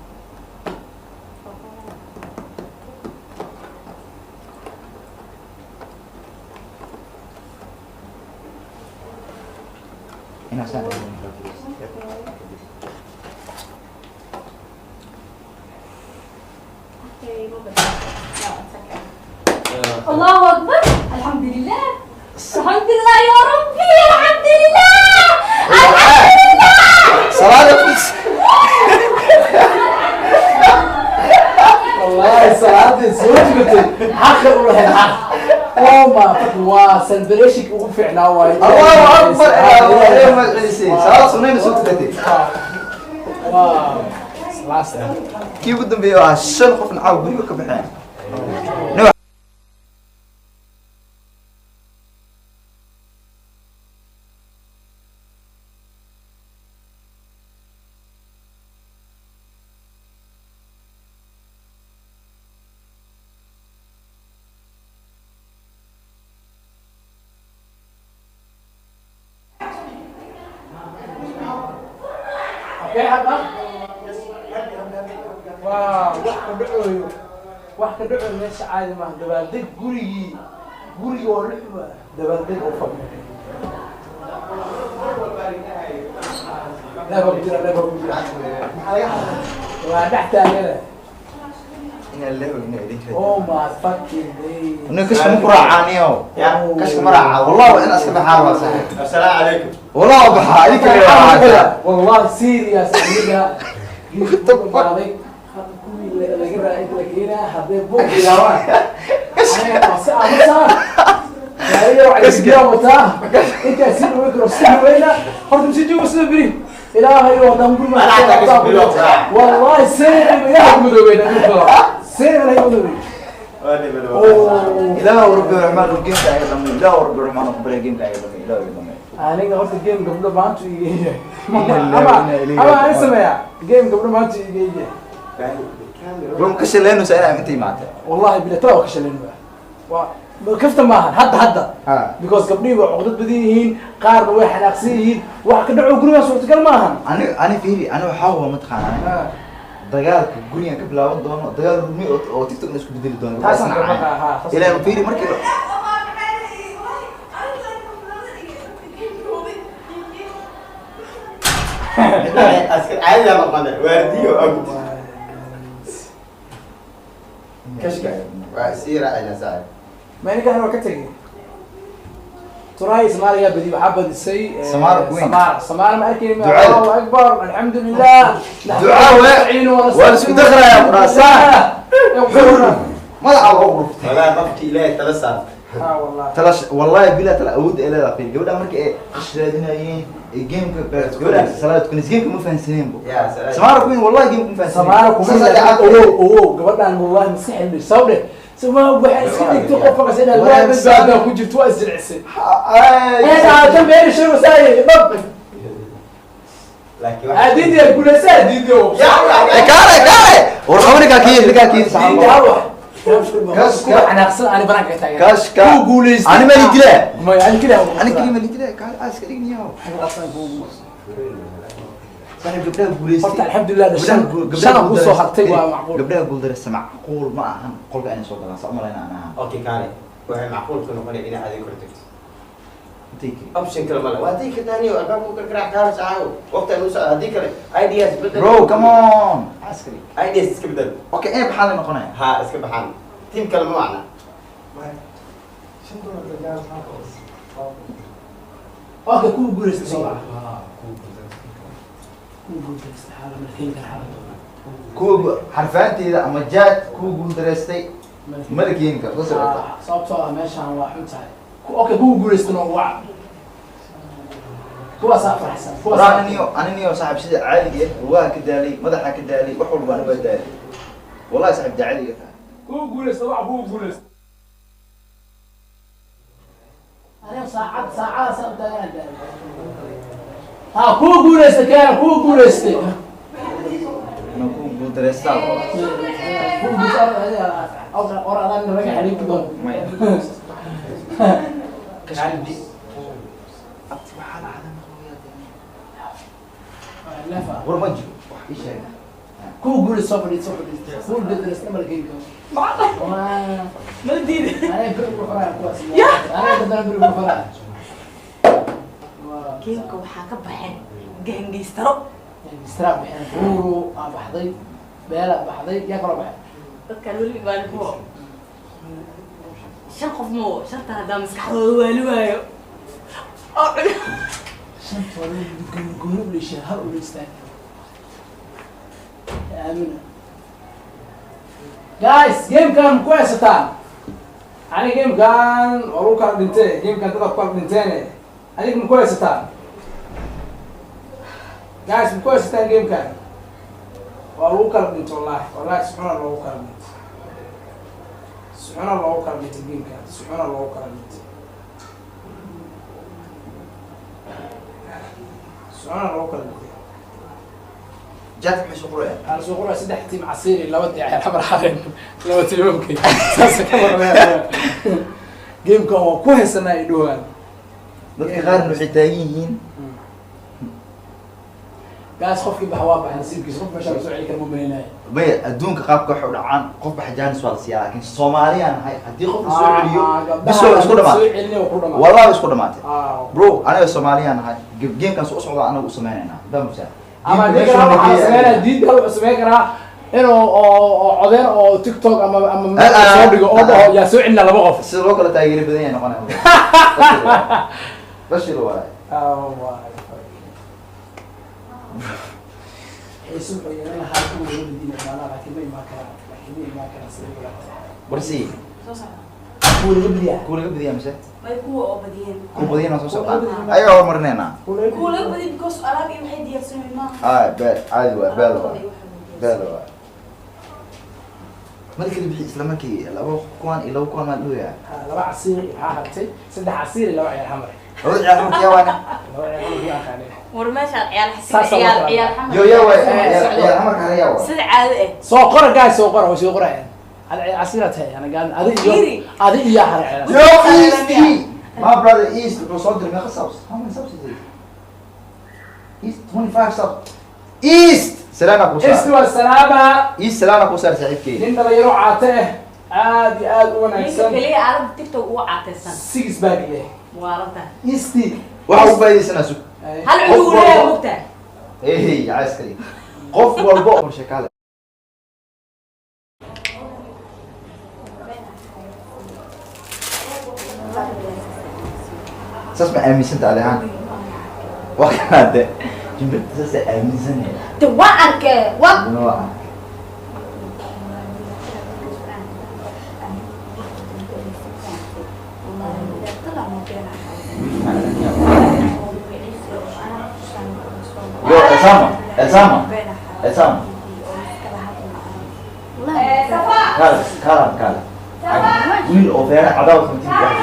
Inaa saan dhigin markaa fiiriso. Okay, ma badbaadin. No, it's okay. الله اكبر، الحمد لله، الحمد لله يا ربي، الحمد لله، الحمد لله. Salaada please. Wallahi salaadii soo tukatay xaqa u lahayd, xaq. Oh my fucking, waa celebration ugu fiicnaa waaye. Allahu akbar, ilaahay ma celisay. Salaad sunnayna soo tukatay. Wow, last. Kii ugu dambeeyay oo ah shan qofna caawa guriga ka baxeen. Okay, hadda waa wax ka dhacoyo, wax ka dhacoyo meesha caadi maaha. Dabaaldeg gurigii, gurigii oo lixba dabaaldeg oo fadhiyo. Leeba ku jira, leeba ku jira, waa dhex taagana. Inaa lillahi wa inaa ilayhi Oh raaji'uun. my fucking day. Aniga kashka ma ku raacaaniyo. Kashka ma raaca. Wallahi waa inaa iska baxaa waa saaxiib. Assalaamu calaykum. Wallahi waa baxaa. Idinka le waa raaca. Wallahi serious, aniga qaaday hadda kuwii laga raacay la keenaa hadday buuq bilaabaan, aniga waa si aamusaan gaariga waxay biyaa wataa intaa si dhaweyn karo, si dhaweyna horta msi joogo sida beri ilaahay oo dhan guri. Anaa xataa kas bilow raac. Wallahi seeqi ilaahay madoobeyna, seeqi ilaahay madoobey. Waa dhiman. Oh. Ilaahu rabbi raxmaan gameka ayaga dhamay. Ilaahu rabbi raxmaan ku barya gameka ayaga dhamay. Ilaahu iga dhamay. Aniga horta game gabdho maanta igeeya Inna lillahi ama wa inna ilayhi ama aan raaji'uun. Sameeya game gabdho maanta igeeya. Bro, ma ka shaleynaysaa inaa inta imaatay? Wallahi bila tala waa ka shalayn, waa kafta maahan hadda hadda. Ha. Because gabdhihii waa cuqdad badan yihiin, qaarna way xanaaqsan yihiin. Wax ka dhaco gurigaa suurtagal maahan. Ani fiiri, ani waxaa huwa mataqaanaa dagaalka gurigan ka bilaaban doono dagaal rumi oo TikTok na isku bedeli doono. Taasaan ka baqaa, ha, taasaan. Ilaa fiiri markii Askar caadi aa noqonay waardiyo og kashka waa sii raacayna saaxiib. Ma ninkan waa ka tegay turaay Soomaaliya badi waxaa badisay Samaara Queen. Samaara, Samaara ma arkaynin. Ducada. Allahu akbar, alxamdulilah. Ducaa waa la isku dakhrayaa quraasaan. Madaxa loo dhuftay. Walaa qofkii Ilaahay tala saartay. Ha wallahi. Tala wallahi bilaa tala awood ay leedahay. Fiiri gabadha markii ay qash raadinayeen ee gameka gabadha salaad tukanaysa, gameka ma fahansaneen bo. Yaa salaam. Samaara Queen wallahi gameka ma fahansaneen. Samaara kuma Saas ayaa cad. Ogow, ogow, gabadhan wallahi maskaxda dhig sabab dheh sama waxay iska dhigtay qofka qas inaad waa badbaada ku jirto, waa isjilcisay. Ay. Ee aatan been sheego saay bab. Laakiin adiidi ay guulaysaa adiidi oo. Ee, kaale kaale war qaba ninkaa kii, ninkaa kii. Diidi hal wax Kashka. kuwa xanaaqsan ani banaanka ka taagan. Kashka. Kuu guulaystay. Ani ma li dilaa. Maya, ani keliya. Ani keliya ma li dilaa. Kaale aa iska dhigniyahow saaxiib, gabdhaha guulaystay. Horta alxamdulilah, Gabdhaha gabdhaha shan ku soo guuldareysta- hartay waa macquul. Gabdhaha guuldareysta macquul ma ahan qolka inay soo galaan, saa umalayna aan ahaan. Okay, kaale waxay macquul ku noqonaya inaad adiga kor tagto. Intay keli. Option kale male, waa haddii kartaaniyo albaabka u gargaraac kaala saaco waqti aan u socdo, haddii kale ideas bedel. Bro, come on, askari. Ideas iska bedel. Okay, inay baxaan la noqonaya. Ha iska baxaan, team kale ma macna. Okay, kuwa guulaystay soo baxa, kuwa guulaystay xaaladda ma keeni kara xaaladda. Kuwa xarfaanteeda ama jaad kuwa guuldareystay ma la keeni karo, soo socota. Ah, sababtoo ah meeshaan waa xun tahay. Okay, kuwa guulaystana waa kuwaasaa faraxsan. Waraa Kuwaasaa aniniyo aniniyo saaxiib, sida caadiga ah lugaha ka daalay, madaxa ka daalay, wax walba ana waa daalay wallahi saaxiib, daacadiga tahay. Kuwa guulaysta waa kuwa guulaysta. Aniga saacad saacadaasaan u taaganaa daalay. Ha kuwa guulaysta keena kuwa guulaystay. Ma kuwa guuldareystaa la rabaa. Kuwa guulaysta or adaan raga xariifi doon. Maya. Kashmir. Abti waxaa la cadan war ma jiro wax ii sheeg. Kuwa guuli soo fadhiis, soo fadhiis, kuwa bedel isla geynka. Ma diiday? Anaa beri ugu faraya kuwaas. Anaa dadana beri ugu faraya. Geemka waxaa ka baxeen gaangeystaro. Istiraaq bixin buuru aa baxday, beela baxday, yaa kaloo baxay. Dadkaan weli baan kuwa shan qof moo shantan haddaa maskaxdooda waali waayo oo Shantooda gooni gooni u dheeshay, hal u dheystaan. Aamina. Guys, gamekan ku haysataan. Ani gamekan waa lagu kala dhintee, gamekan dada ku kala dhinteene. Adiga ma ku haysataan? Guys, ma ku haysataan gamekan? Waa lagu kala dhintay wallahi, wallahi si xuna loogu kala dhintay. Si xuna loogu kala dhintay gamekan, si xuna loogu kala dhintay. Si xuna loogu kala dhintay. Jaad maxay soo qoraya? Waxaa soo qoraa saddex tiim casiir iyo laba tiim xamar xareen, laba tiimamkay saas ka warramaya. Gamekan waa ku haysanaa ay dhowaan. Dadka qaarna waxay taagan yihiin. Gaas qofkii baxa waa baxa nasiibkiisa, qof meesha la soo celi kara ma malaynayo. Maya, adduunka qaabka waxay u dhacaan qof baxa jaanis waa la siiyaa, laakiin Soomaaliyaan nahay, haddii qof la soo celiyo bis waa isku soo dhamaatay. celinaya waa ku dhamaatay. Wallahi isku dhamaatay. Bro, aniga Soomaaliyaan nahay, gamekan soo socda anaga u sameynaynaa baa. Ama haddii kale waxaa sameynaya diidda, wuxuu sameyn karaa inuu oo codeen oo TikTok ama meel soo dhigo oo dhaho yaa soo celinaa laba qof. Sida loo kala taageeri badan yahay noqonaya bashir waay. Oh my God. Xiiso wuxuu yeelan lahaa kuwa laga badiyay imaanaa, laakiin ma imaan karaan, laakiin ma imaan karaan sida walaal. Warsi. Soo socda. Kuwa laga badiyaa. Kuwa laga badiyaa mise? May, kuwa oo badiyeen. Kuwa badiyana soo socdaan, ayagaa horumarinaynaa. Kuwa laga badiyay because alaab iyo waxay diyaarsanayeen maaha. Ay beel caadi waay, beel Alaabtooda waay. iyo waxay. Beel waay, markii la bixi isla markii laba kuwan iyo laba kuwan maa dhooyaa. Laba casiir waxaa hartay, saddex casiir iyo laba ciyaar xamar. Labada ciyaar xamarka yaa waane? Laba ciyaar xamar ku aqaanay. War meeshaan ciyaal Saas xasida oo ciyaal kale. Ciyaal xamar. Yo yaa waay ciyaar xamarka hare yaa waay? Sida caado eh. Soo qora guys, soo qora, way soo qorayaan. Adi ciyaar casiir aad tahay, ana gaan adi iyo Fiiri. Adi iyo hare ciyaar. Yo East, my brother East wuxuu soo diray meeqa subs? How many subs is it? East, 25 subs. East salaana ku East saar. Waa salaama. East salaana ku saar saaxiibkey. Nin dhalinyaro caate ah, aad iyo aad u Ninka wanaagsan. keliya aalada TikTok ugu caataysan. Six bag leh. Waalantahay. East. Waxa ugu faa'iidaysanaa sug. Hal Qof cunug uu leeyahay walba- mogtaa. Hey, caaskari qof walba oo sheekaale. Saas ma aaminsanta adi ahaan? Waa kanaade jimbirta saasa aaminsanaya. De waa arkee waa. Nooca. Yo, Elsama, Elsama, Elsama. Kaale, kaale, kaale. Wiil oo feeraha cadaan wato ku hadlay.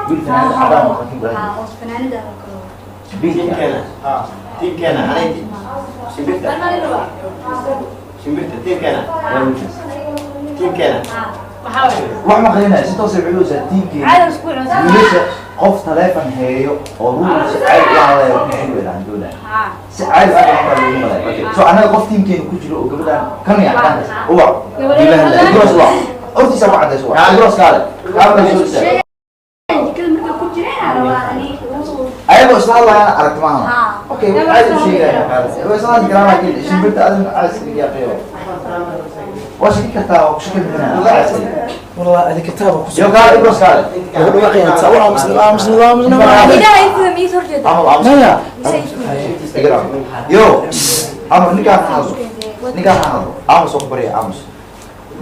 Wiil fanaanad cadaan wato ku hadlay. Tiimkeena, tiimkeena, aniga shimbirta, shimbirta tiimkeena, Waa wiilkaas. Tiimkeena. Maxaa waay? Wax ma qarinaya, si toos ay culusa tiimkeena. Cadow isku cunsa. Wiilasha qof taleefan heeyo oo ruuxa si caadi u hadlayo ku jiro aan doonaa. Si caadi ah waxaa loogu malay. So anaga qof tiimkeena ku jiro oo gabadhan kan ya cadaan uwac. Ibros uwac. Hortiisa ku cadayso uwac. Ibros kaale. Kaale soo istaag. Jikada marka ku jireen rabaa ani. Ayagoo isla hadlayaan aragti maaha. Haa. Okay, wax caadi u sheegaya. Way isla hadli karaan laakiin shimbirta adin caaskariga qiyo. Waa shaki kartaa, waa ku shaki bixinaya. Wallah adi kitaaba ku Yo kaale, Ibros kaale. Lagu dhawaaqaya saa u aamusna, aamusna, aamusna. Idaha inta miis horjeeda. Amal aamus. Maya. Igra. Yo, Amar ninkaan ha hadlo. Ninkaan ha hadlo. Aamus oo ku barya aamus.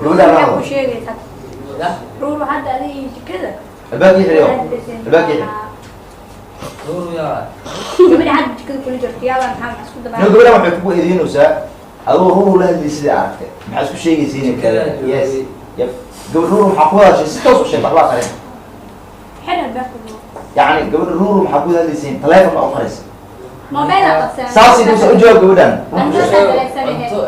Gabadhaan ha Maxaa hadlo. ku sheegaysaa? Ruur hadda adiga jikada. Albaabkii xidhiyo. Albaabkii xidhi. Gabadha hadda jikada kula jirto yaabaa maxaa isku No, dabaa. gabadhaan waxay kugu eedeynaysaa adoo ruur la hadlayay sidai aragtay. Maxaa isku sheegaysa inay kale? Yes. Yep. Gabadh ruur waxaa ku hadashay si toos u sheeg, waxbaa qareen. Xidh albaabka. Yacni gabadha ruur waxaa ku hadlaysay taleefon baa u qaraysa. Mobile aa qabsan. Saas intuusan u jawaab gabadhaan. Cunto Cunto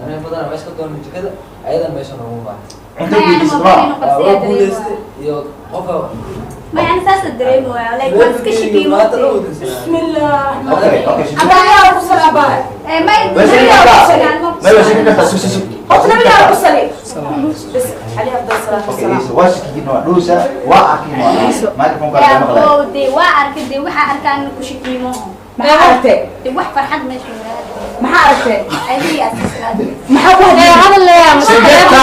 aniga badanaa meesha ka doono jikada, ayadan meesha noogu imaatay. Cunto weydiisatay ma? Waa guulaystay iyo qofka. Ma yani saas dareemaya, like waan iska shakiyey. Bismillah. Okay, Abaa ku sal abaa. May. Way sheegi kartaa. May, way sheegi kartaa. Sug, sug, sug. Horta nabigaa ku sali. Bas عليه أفضل الصلاة Okay, والسلام. Iiso, waa shakiyin, waa dhuusa, waa arkin, waa microphone kaa laga maqlaya. Oo dee waa arkay, dee waxaa arkaan ku shakiyey maaha. Maxaa aragtay? Dee wax farxad meesha. Maxaa aragtay? Adiga asiislaad. Maxaa ku hadlayne? Hadal leeyahay. Shimbirta.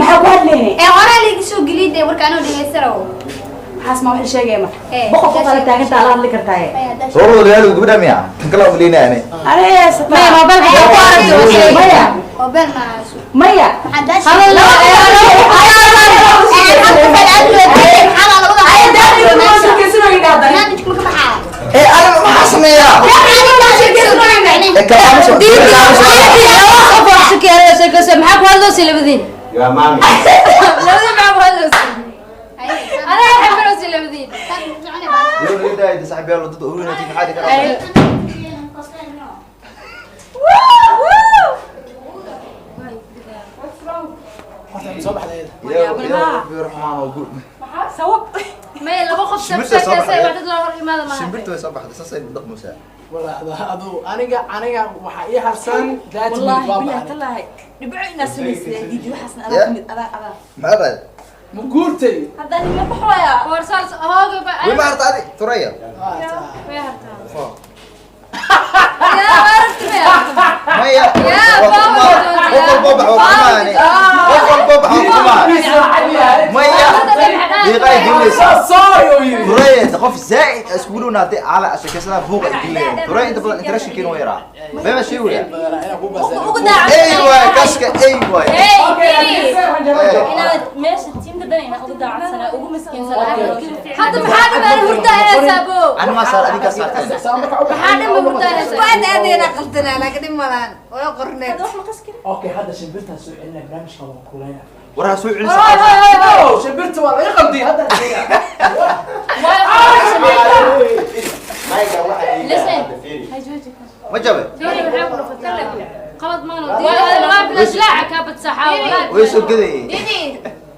Maxaa ku hadlayne? Ee horaa liiga soo geliyay dee warkaan oo dhegeystarow. Maxaas ma wax sheegay ma? Eh, Boqol qof ala taagantaa la hadli kartaa. Soo wadayaal gabadha miya? Tan kale u leynaa ani. Aree sata. Maya, mobilka ku aragtay. Maya. Mobile ma hayso. Maya. Maxaa daash? Hadal Barnaamijka ma ka baxaa? Ee, aniga maxaa sameeyaa? Ee, kala aamuso. Kala aamuso. Maxaa ku hadloosi labadiin? Yaa maami. Labadiin maxaa ku hadloosi? Anaa xamiloosi labadiin. Yoo leedahay saaxiibayaal wadada urinaysa maxaa dhigi karaa? Horta soo baxday. Ilaahu Rabbi Raxmaan oo guud. Sawab. Maya, laba qof Shimbirta soo sheekaysa baxday. wax dad loo hor imaada maaha. Shimbirta way soo baxday, saasay u dhaqmaysaa. Walaa adu aniga waxaa ii harsan daati. والله waa بالله baxday. تالله dhibco inaa samaysay diidi waxaasna adaa Yeah. kamid adaa adaa. Maxaa raad? Ma guurtay? Hadda nima baxwaya. Warsaal hooga ba. Way ma harta adi, Turaya. Way hartaa. Oh. Yaa aragti maya. Maya. Yeah, Waa kuma. Qof walba bax waa kuma ani. Qof walba bax waa kuma. Maya. Deeqay gelinaysaa. Sorry oo yiri. Turaya qof zaid iskugu dhownaatay cala sheekaysada buuqa ay gelinayaan. Turaya inta badan interaction-keena waa yaraa. Bema shay weya. Ugu daac. Ey waay, kaska ey waay. Inaad meesha tiimka dhan inaad ugu daacadsanaa ugu miskiinsanaa. Hadda maxaa dhiman hurdaa inaa saabo? Ani ma saar, adinkaa saarteen. Maxaa dhiman hurdaa inaa saabo? Waan aadayna qaldanaa, laakiin dhib malaan way qorneed. Hadda wax ma qaskari. Okay, hadda shimbirtaan soo celinaya, barnaamijka waan kuleynaa. Waraha soo celisa. Hoy hoy hoy hoy. Oh, shimbirta waa laga qalday hadda. Mayga waxa ii Listen. hadda fiiri. Hay jooji. Ma jabe. Sorry, maxaa ku dhufatay? Qalad maano. Waa bila jilaaca ka bad saxaa. Way soo gadayay. Didi.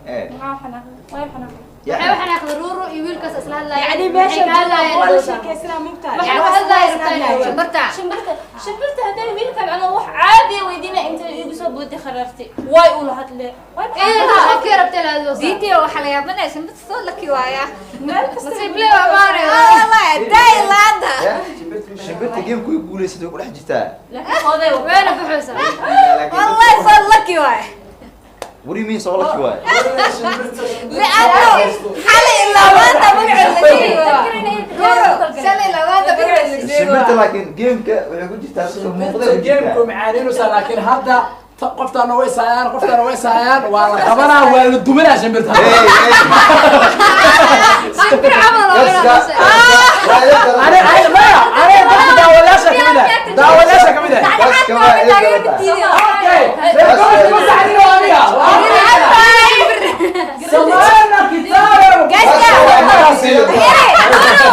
Eh. Maxaa xanaaq? Way xanaaq. Waxay waxaan akhri ruuru iyo wiilkaas isla hadlaayeen. يعني meesha Waxay ka hadlaayeen. waa la sheekaysanaa mugtahay. Waxay ku hadlaayeen. Shimbirta. Shimbirta, shimbirta hadday wiilkan anoo wax caadi ah weydiina inta igu soo booday kharaartay. Way ula hadle. Way. Ee, qofkii rabtay la hadlo. Didi waxaa la yaabanaya shimbirta soo laki waaya. Meel kasta. Nasiib le waa maare. Wallahi daay laada. Shimbirta game-ku way guulaysatay, way ku dhex jirtaa. Laakiin oday Wayna buxaysaa. Wallahi soo laki waaya. What do you mean soo laki waay? لأنه حالي إلا maanta magaceeda la sheegi waa. Shalay labaanta magaceeda la sheegi Shimbirta waa. laakiin game-ka waxay ku jirtaa sida muuqda ku Game-ku jirtaa. macaaninusa, laakiin hadda qoftaana way saayaan, qoftaana way saayaan, waa la qabanaa, waa la duminaa shimbirta. Hey, hey. Shimbir camal oo Kaska. Ani ani maya, ani dadka daawadayaasha kamid ah, daawadayaasha kamid ah. Kaska waa idin kala. Okay, reer ma saxdin oo aniga. Samaana kitaab. Gaska. Kaska.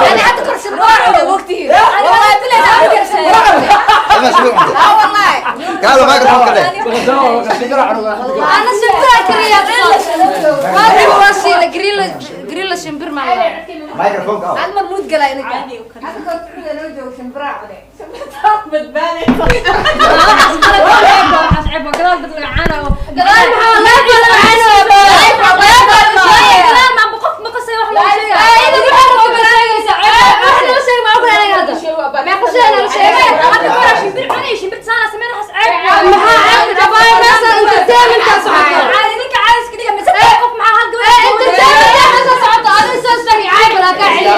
أنا حتى كرسي الروح وقتي. والله بالله أنا كرسي. Ama shimbir cunta. آه والله. Kaalo microphone ka dheh. أنا shimbira kaliya. Waa wasiila grilla grilla shimbir ma laha. Microphone ka. أنا مرمود قلا إنك. Caadi u kale. حتى كرسي لو جو شمبرة عليه. Badbaadaysa. Waxaas ceeb waa gadaal dad laga caanayo. Gadaal maxaa laga caanayo? Gadaal ma qof ma qasay wax loo sheegay. Ayada waxaa loo sheegaysaa. Wax loo sheegay ma ogola aniga hadda. Ma qasay loo sheegay. Hadda ka hor shimbir cunay, shimbir saana sameyn waxaas ceeb. Maxaa ceeb? Abaa meesha entertainment-ka socota. Caadi ninka caadi iska dhiga mise qof maxaa hal gabar. Entertainment-ka socota. Adiga soo istaagay ceeb laa kaa celiyo.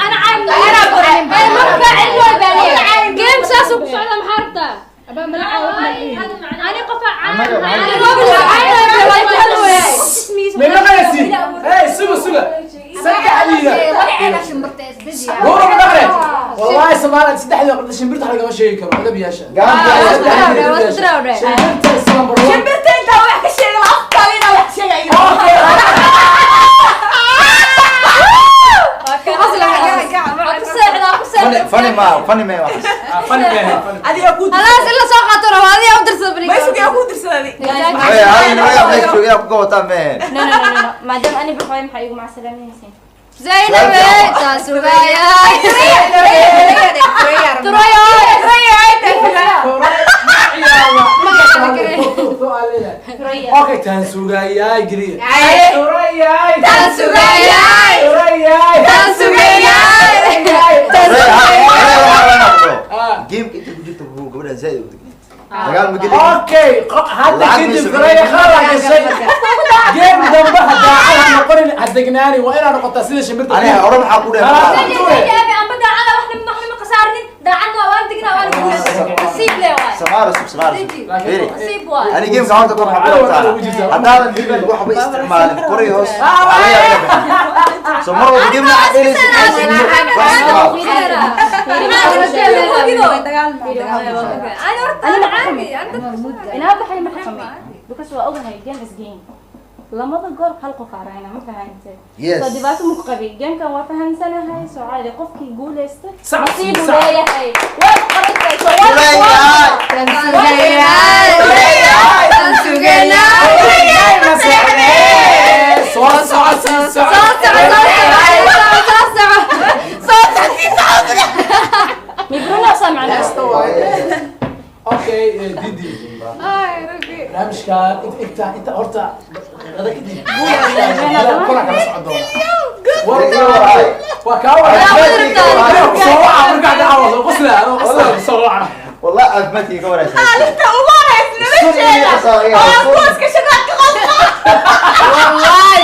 أنا عايب أنا عايب ما بفعل له بالي جيم ساسو كسعنا محاربته أبا ملعب أنا قفا أنا Ma maqlaysid? Hey, suga suga. Saddexdiina. Ruuru ma maqlay? Wallahi Soomaaliya saddexdii qofta shimbirta wax lagama sheegi karo, edab yeesha. Shimbirta is number one. Shimbirta intaa wax ka sheegay afkaalina wax sheegay. Funny, funny ma, funny ma waxaas. Ah, funny man, funny. Adiga ku خلاص إلا سوق rabo adiga u dirsada beri. Ma isugu yaa ku dirsaday? Hey, hal nin ayaa meesha joogay ku gabataa mehen. No, no, no, no, no. Maadaama ani baxwaay, maxaa igu macsalaamaynaysiin? Zainab taasugayay. Turaya. Okay, taan sugayaay geliya. Turayay. Taan sugayay. Turayay. Taan sugayay. Gameka inta ku jirta buu gabadhan zaaid u degneed. Dagaal ma gelin. Okay, hadda kadib Turaya khalad gashay. Game dambe haddaa ha noqonin, ha degnaani, waa inaad noqotaa sida shimbirta. Aniga hore maxaa ku dheer? Samaara sub, samaara sub. Fiiri. Ani gameka horta kor maxaa ku qabtaa? Haddaadan hibil waxba isticmaalin, kor iyo hoos. Waxaa laga yaabaa inaad bixin. So mar walba game nooca dheelaysid, wax isticmaal. Inaa baxay maxaa? Because waa ogahay game is game. Lamada gool hal qof aa raacina, ma fahantay? Yes. So dhibaato ma ku qabin. Gamekan waa fahansanahay, soo caadi qofkii guuleysta Sac, nasiib uu sac. leeyahay. Waa qorantay, so waa Turayay. Taan sugayay. Soo soco, sii soco. Mibruna soo macnaa. Heesta waaye. Okay, Didi. Barnaamijkan inta inta horta qada kadib kuna kala socon doona. Waa kaa waray. Soo waca markaa dhaca soo qosla, anoo qosla soo waca. Wallah caafimaadkii ka waraysa. Maalinta ugu horeysa nolosheeda oo gooska shanaad ka qodqo. Wallahi.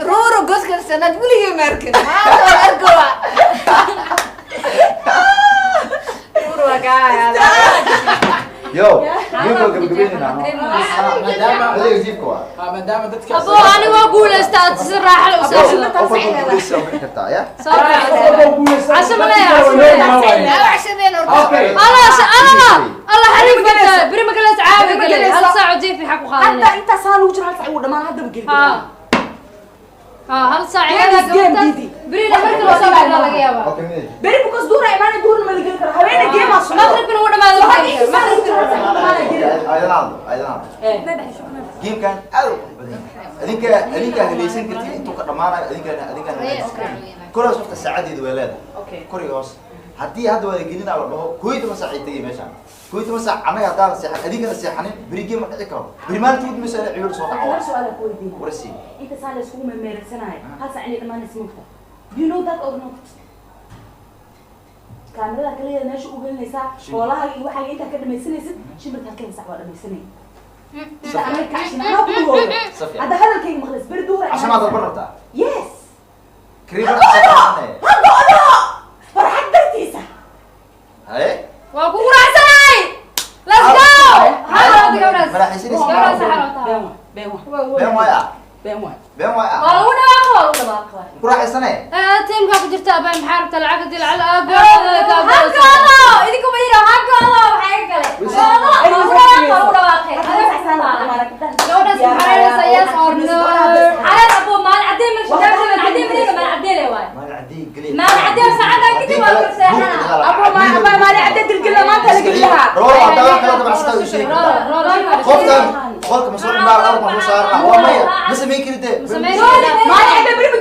Ruuro goska sanaad weligay ma arkin. Maanta waan arkowa. Ruuro waa kaa. Yo, gameka waa gabagabeynayna. Maadaama Adiga jiifka waa. Maadaama dadka Abo ani waa guulaysta aad si raaxo leh u seexdo. Qof walba guuleysta waa bixi kartaa, ya? Soo Casho ma leeyahay, casho ma leeyahay. Cashadeen horta. Okay. Allah Allah Allah xariif bata beri ma kala caawi galay hal saac oo jiif xaq ku Hadda qaadanay. intaas haa lagu jiro, hal sac wuu dhamaan hadda ma geli Ha karaa. ha, hal saac Game iyaga is game, gabadha Didi. beri la markii la soo baxo laga yaabaa. Okay, mid. Beri because duhur ay imaanay, duhurna ma la geli karo. Habeena game aa socdo. Maqribkana wuu dhamaado. So hadda intaas haa lagu jiro, hal sac wuu dhamaanaya geli. Aydan hadlo, aydan hadlo. Gamekan aad u qurux badan yahay. Adinka helaysan kartiin intuu ka dhamaanayo, adinkana helaysan kartiin. Kor hoos horta saacadeedu way leedahay. Okay. Kor iyo hoos. Haddii hadda waa la gelinaa la dhaho 11 saac ay tegay meeshaan. 11 saac annaga haddaan seexan, adinkana seexanin, beri game ma dhici karo. Beri maalinta ugu dambaysa inay ciyaar soo Hal dhaco. su'aal aan ku weydiinaa. Warsi. Inta saa la iskugu meermeersanayo, hal sac inay dhamaanaysa mugta. Do you know that or not? Kaamirada kaliya meesha u gelinaysaa, xoolaha iyo waxaaga intaa ka dhamaysanaysid, shimbirka halkeen sac waa dhamaysanay. Inta anaga kacshina, anaa ku dhawoodo. Safiyan. Hadda hadalkayga maqlays, beri duhur ay Casho maad dalban rabtaa? Yes. Kariim Ha go'do! Ha go'do! Farxad dartiisa. Haye? Waa kugu raacsanahay. Let's go. Hal gabadhaas. Madaxaysanaysa. Gabadhaas xarota. Been waay, been waay. Been waay ah. Been waay. Been waay ah. Waa lagu dhawaaqo, waa lagu dhawaaqo. Ku raaxaysanee? Tiimka ku jirta abaa maxaa rabtaa lacag hadii lacag aago. Idinku ma yidhaa ha go'do, waxaa iga galay. Go'do, waa lagu dhawaaqo, waa lagu dhawaaqay. Gabadhaas maxaa yes or no? Xaleed abo maalin cadee ma shaqeyn, cadee ma leeyahay, maalin cadee le waay. Maalin cadii geliya. Maalin cadee saacada kadib waa lagu seexanaa. Abo ma aba maalin cadee dilgila maanta la geli lahaa. Rooro haddaa wax kale ka baxsataa u sheegi kartaa. Qofkan qolka ma soo dhimaa, ma soo saarnaa. Waa maya. Ma samayn karidee. Ma samayn Maalin cadee beri ma